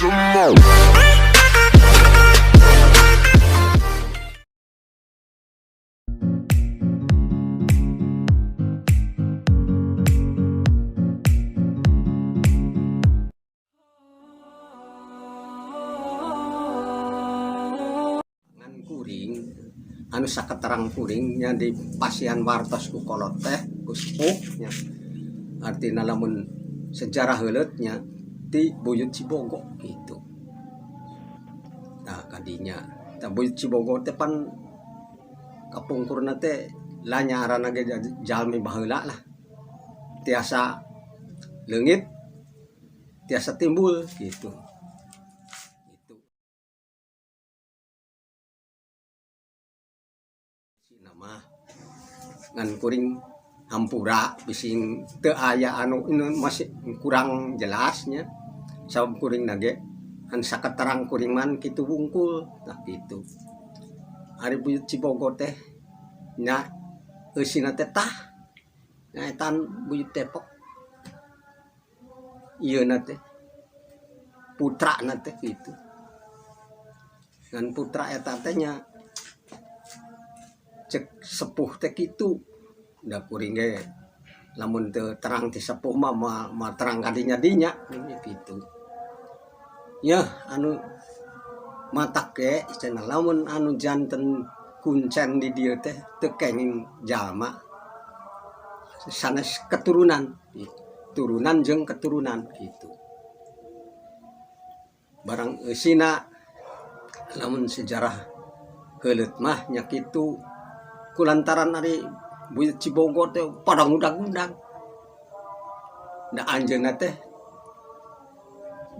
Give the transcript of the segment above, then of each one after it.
'Em all. Ngan kuring anu saketerang kuring nya di pasihan wartos ku kolot teh, ku sepuh nya, artina lamun sejarah heuleut nya ti Buyut Cibogo gitu. Nah, kadinya tah Buyut Cibogo teh pan kapungkurna teh lah nya ngaranna ge jalmi baheula lah, tiasa leungit, tiasa timbul gitu gitu. Nama ngan kuring hampura bising teu aya anu masih kurang jelasnya, sabab kuring nage kan saketerang kuring man kitu wungkul. Tah kitu ari Buyut Cibogo teh nya, eusina teh tah nyaetan Buyut Depok ieu na teh, putra na teh kitu. Ngan putra eta teh nya cek sepuh teh kitu da, kuring ge lamun teu terang ti sepuh mah moal moal terang kadinya dinya gitu ya. Anu matak ge cenah lamun anu janten kuncen di dieu teh teu kenging jalma sanes keturunan, turunan jeung keturunan gitu. Barang eusina lamun sejarah heuleut mah nya kitu, kulantaran ari Buyut Cibogo teh pada ngundang-undang da anjeunna teh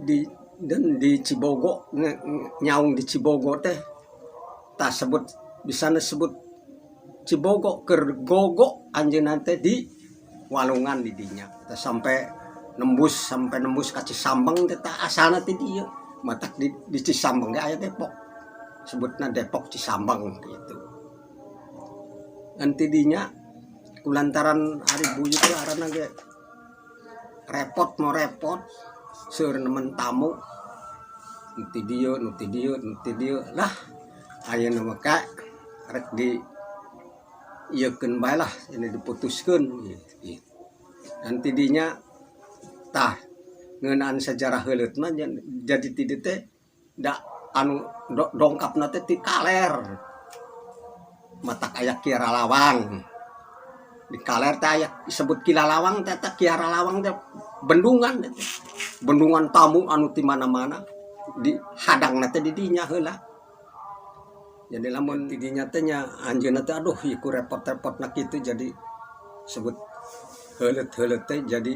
di dan di Cibogo, nyaung di Cibogo teh tah sebut bisa disebut Cibogo keur gogo anjeunna teh di walungan di dinya teh sampai nembus ka Cisambeng teh. Tah asalna ti dieu, matak di Cisambeng ge aya Depok, sebutna Depok Cisambeng gitu. Ngan ti dinya kulantaran ari buyut teh aranna ge repot mau repot, seueur nemen tamu nu ti dieu, nu ti dieu, nu ti dieu lah. Ayeuna mah ka rek di ieukeun bae lah, ini diputuskeun gitu. Dan ti dinya tah ngeunaan sejarah heuleut mah jadi ti dieu teh da anu dongkapna teh ti kaler, matak aya Kiara Lawang di kaler teh, aya disebut Kilalawang teh. Teh Kiara Lawang teh bendungan teh, bendungan tamu anu ti mana-mana di hadangna teh di dinya heula. Jadi lamun di dinya teh nya anjeunna teh aduh ieu ku repot-repotna kitu, jadi sebut heuleut-heuleut teh jadi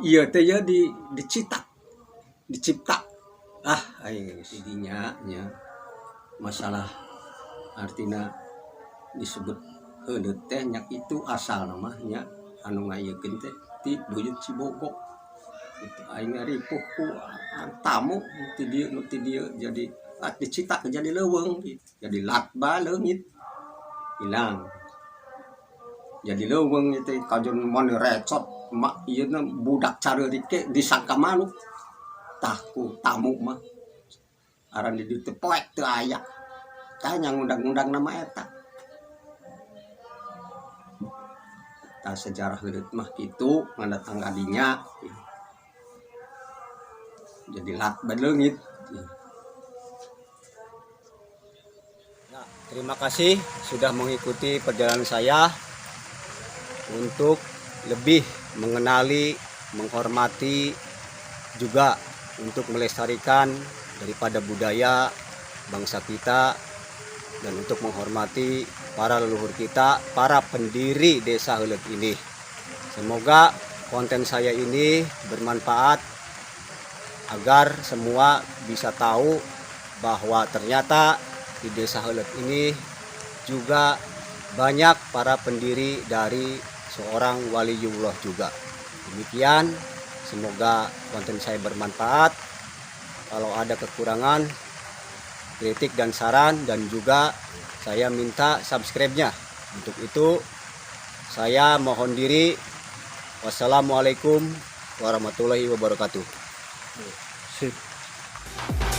ieu teh ye di dicitak dicipta. Ah, aing di dinya nya masalah artina disebut heuleut teh nya itu asal mah nya anu ngayeukeun teh ti Buyut Cibogo itu. Aing ripuh ku tamu ti dieu nu ti dieu, jadi dicitak jadi leuweung gitu. Jadi latba leungit hilang jadi leuweung itu kajon mun recot mak ieu na budak careurik ge disangka manuk. Tah ku tamu mah aran di dieu teh poek teu aya. Tah nya ngundang-undang nama eta. Tah sejarah heuleut mah kitu ngadatang ka dinya jadi latba leungit. Ya, terima kasih sudah mengikuti perjalanan saya untuk lebih mengenali, menghormati, juga untuk melestarikan daripada budaya bangsa kita dan untuk menghormati para leluhur kita, para pendiri Desa Heuleut ini. Semoga konten saya ini bermanfaat agar semua bisa tahu bahwa ternyata di Desa Heuleut ini juga banyak para pendiri dari seorang waliullah juga. Demikian, semoga konten saya bermanfaat. Kalau ada kekurangan, kritik dan saran, dan juga saya minta subscribe-nya. Untuk itu, saya mohon diri. Wassalamualaikum warahmatullahi wabarakatuh. Sip. Kasih.